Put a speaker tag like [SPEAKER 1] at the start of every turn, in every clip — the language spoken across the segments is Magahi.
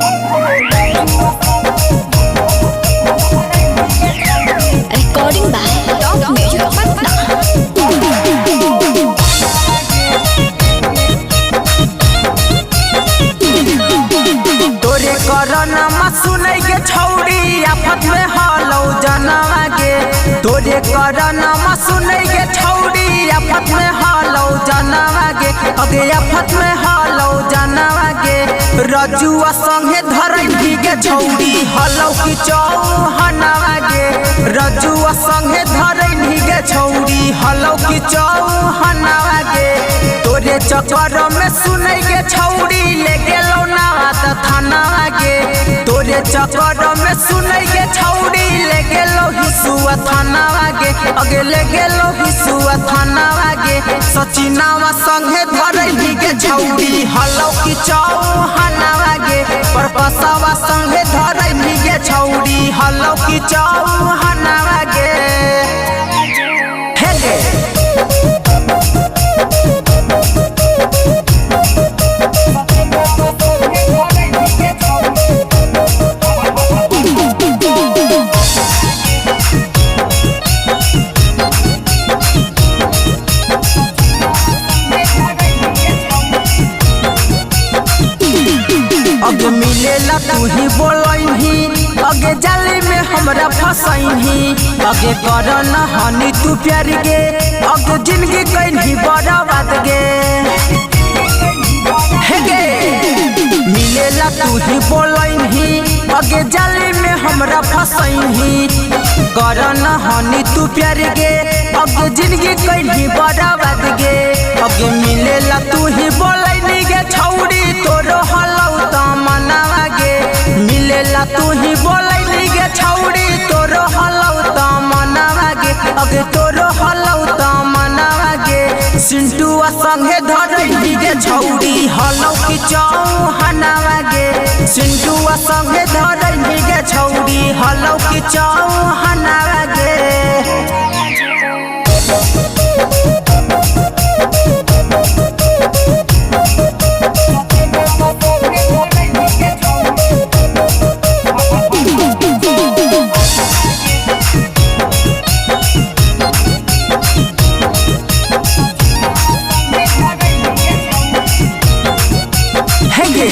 [SPEAKER 1] Recording by Top Music Patna.
[SPEAKER 2] तोरे करनमा सुनै के छौड़ी आफत में हलौ जनवा गे। तोरे करनमा सुनै के छौड़ी आफत में हलौ जनवा गे। अगे आफत में हलौ जनवा गे। रजुआ संगे धरैली के छौड़ी हलौ की चौहनवा गे। रजुआ संगे धरैली के छौड़ी हलौ की चौहनवा गे। तोरे चक्कर में सुनै के छौड़ी ले गेलौ नावा त थानावा गे। तोरे चक्कर में सुनै के छौड़ी ले गेलौ हिसुआ थानावा गे। अगे ले गेलौ हिसुआ थानावा गे। सचिनावा संगे धरैली के छौड़ी हलौ की चौहनावा गे। परपसावा संगे धरैली के छौड़ी हलौ की चौहनावा गे। हे गे। अगे मिलेला तू ही बोलही, अगे जाली में हमरा फसैही। अगे कर न हनी तू प्यार गे, अगे जिंदगी कैनी बर्बाद गे। हे गे मिलेला तू ही बोलही, अगे जाली में हमरा फसैही। कर न हनी तू प्यार गे, अगे जिंदगी कैनी बर्बाद गे। अगे मिलेला तू ही बोलैनी गे छौड़ी तोरो हलौ तमनावा गे। मिलेला तू ही बोलैनी गे छौड़ी तोरो हलौ तमनावा गे। अगे तोरो हलौ तमनावा गे। सिंटुआ संगे धरैली गे छौड़ी हलौ की चौहनावा गे। सिंटुआ संगे धरैली गे छौड़ी हलौ की चौहनावा गे। हेगे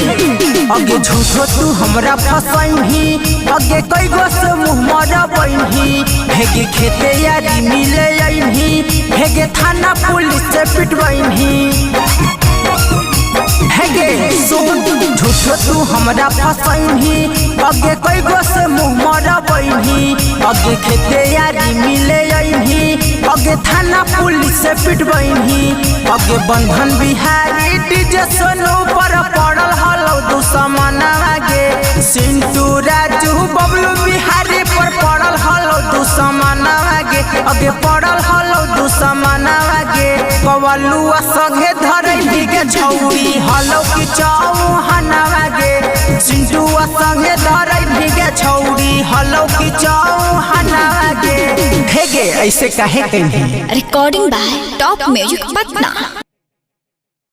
[SPEAKER 2] अगे झूठो तू हमरा फसैही, अगे कई गो से मुँह मरबैही। हेगे खेते यारी मिले अइही, हेगे थाना पुलिस से पिटबैही। हेगे सुन झूठो तू हमरा फसैही, अगे कई गो से मुँह मरबैही। अगे खेते यारी मिले अइही, अगे थाना पुलिस से पिटबैही। अगे बंधन बिहारी डीजे सोनू पर पड़ल हलौ दुश्मनवा गे। सिंटू राजू बबलू बिहारी पर पड़ल हलौ दुश्मनवा गे। अगे पड़ल हलौ दुश्मनवा गे। कवलुआ संगे धरैली के छौड़ी हलौ की चौहनवा गे। सिंटुआ संगे धरैली के छौड़ी हलौ की चौहनवा गे। हे गे ऐसे काहे कही।
[SPEAKER 1] Recording by Top Music Patna.